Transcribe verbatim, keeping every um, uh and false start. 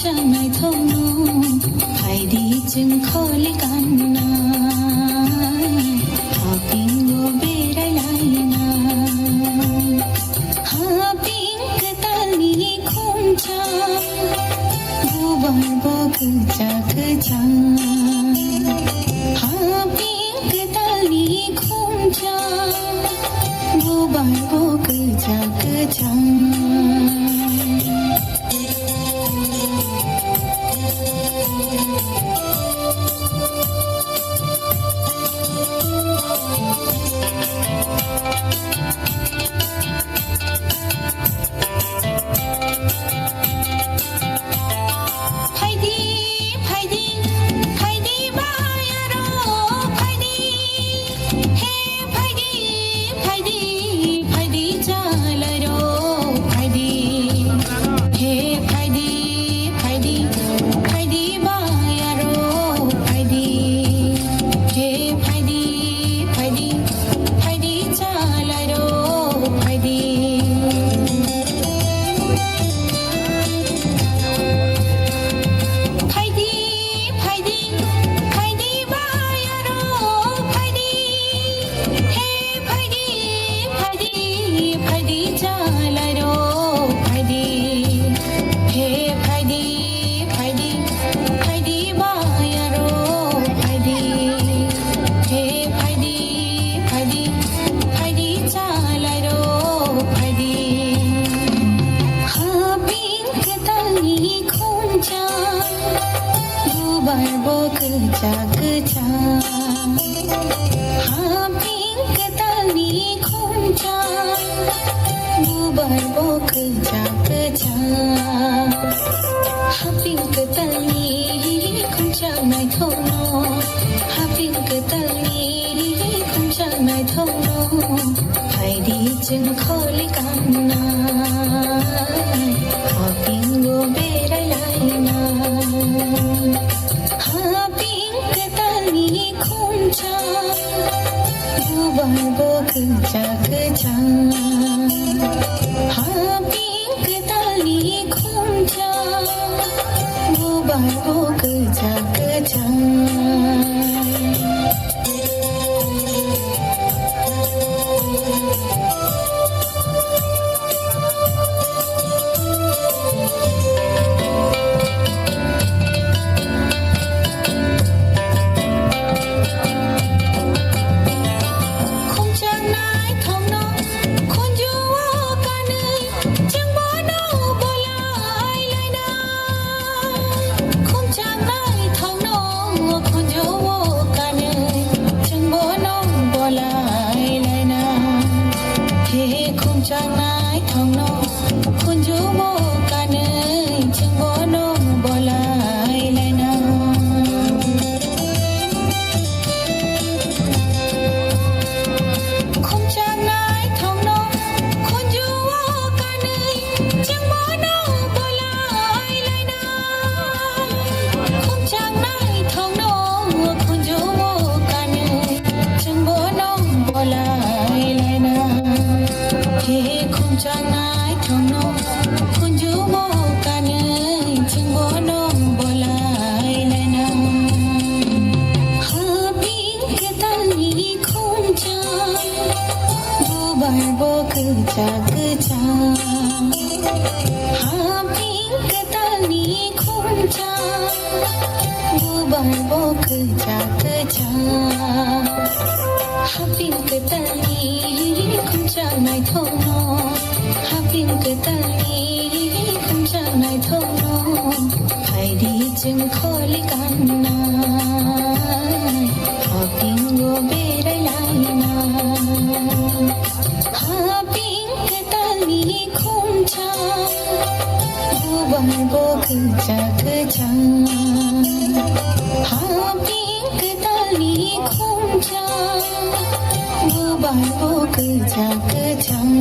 Naithokno phaidi chwng kholi kannai, hapingo berai lainai. Haping kwtalni khumchang, bubar bo kwchak kwchang. Haping kwtalni khumchang, bubar bo kwchak kwchang. Phaidi, phaidi, phaidi bayaro, phaidi. He phaidi, phaidi, phaidi chalairo, phaidi. He phaidi, phaidi, phaidi bayaro, phaidi. He phaidi, phaidi, phaidi chalairo, phaidi. Phaidi, phaidi, phaidi bayaro, phaidi. He phaidi, phaidi, phaidi chalairo, phaidi. He phaidi, phaidi, phaidi bayaro, phaidi. He phaidi, phaidi, phaidi chalairo, phaidi. Haping kwtalni khumchang, bubar bo kwchak kwchang. Haping kwtalni khumchang, bubar bo kwchak kwchang. Haping kwtalni khumchang naithokno, haping kwtalni khumchang naithokno. Phaidi chwng kholi kannai, hapingo berai lainai. Haping kwtalni khumchang, bubar bo kwchak kwchang. Haping kwtalni khumchang, bubar bo kwchak kwchang. Khumchang naithokno khunju-o kanwi, chwng bono bolai laina. Khumchang naithokno khunju-o kanwi, chwng bono bolai laina. He khumchang naithokno khunju-o kanwi, chwng bono bolai laina. Khumchang naithokno khunju-o kanwi, chwng bono bolai laina. Khumchang naithokno khunju-o kanwi, chwng bono bolai laina. He khumchang naithokno khunju-o kanwi, chwng bono bolai laina. Haping kwtalni khumchang, bubar bo kwchak kwchang. Haping kwtalni khumchang, bubar bo kwchak kwchang. Haping kwtalni khumchang naithokno, haping kwtalni khumchang naithokno. Phaidi chwng kholi kannai, hapingo berai laina. Haping kwtalni khumchang, bubar bo kwchak kwchang. Haping kwtalni khumchang, bubar bo kwchak kwchang.